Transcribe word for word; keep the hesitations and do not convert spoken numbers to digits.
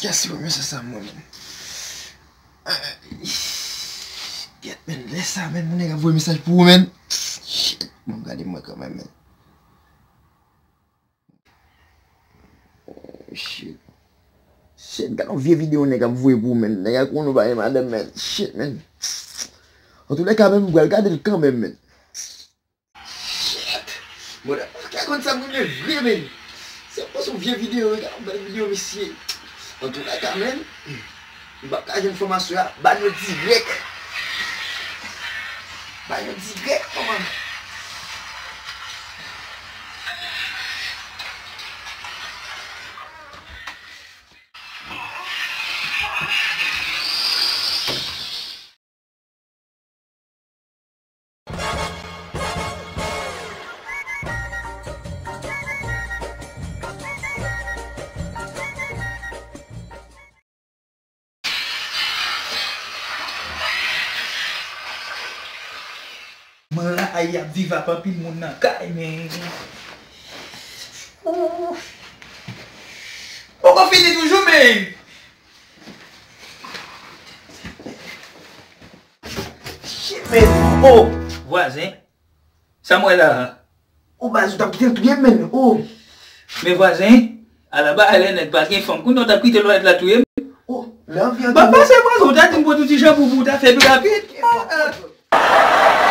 Yes, yo, mesaj sa mwen menm. Ay, gyèt, men, lè sa, men, moun nèg ap voye mesaj pou ou, men. Shit, bon, gade mwen kanmenm, men. Shit. Shit, gade yon vye videyo nèg ap voye pou ou, men. Nèg al konn ou pa gen madanm, men. Shit, men. Antoulèka, men, m pral gade l kanmenm, men. Shit! Mwen pa ka konn sa m renmen vre, men. Se yon vye videyo, regarde yon bèl videyo, mesye. Antoulèka, men, m pa ka jwenn fanm aswè a, ba l yo dirèk. Ba l yo dirèk, kòman? Mwen rayi ap viv ap anpil moun nan kay, men. Ooh. Poko fini toujou, men. Shit, men. Oh, vwazen. Sa m wè la a? Oh, baz, ou t ap kite l touye m, men. Oh. Men vwazen, ala bagay lè nèg pa gen fanm. Kounye a w t ap kite lòt la touye m? Oh, lè anvi an. Ba, pase vwazen, ou ta di m pran yon ti janbou pou w ta fè pi rapid. Ah, ah.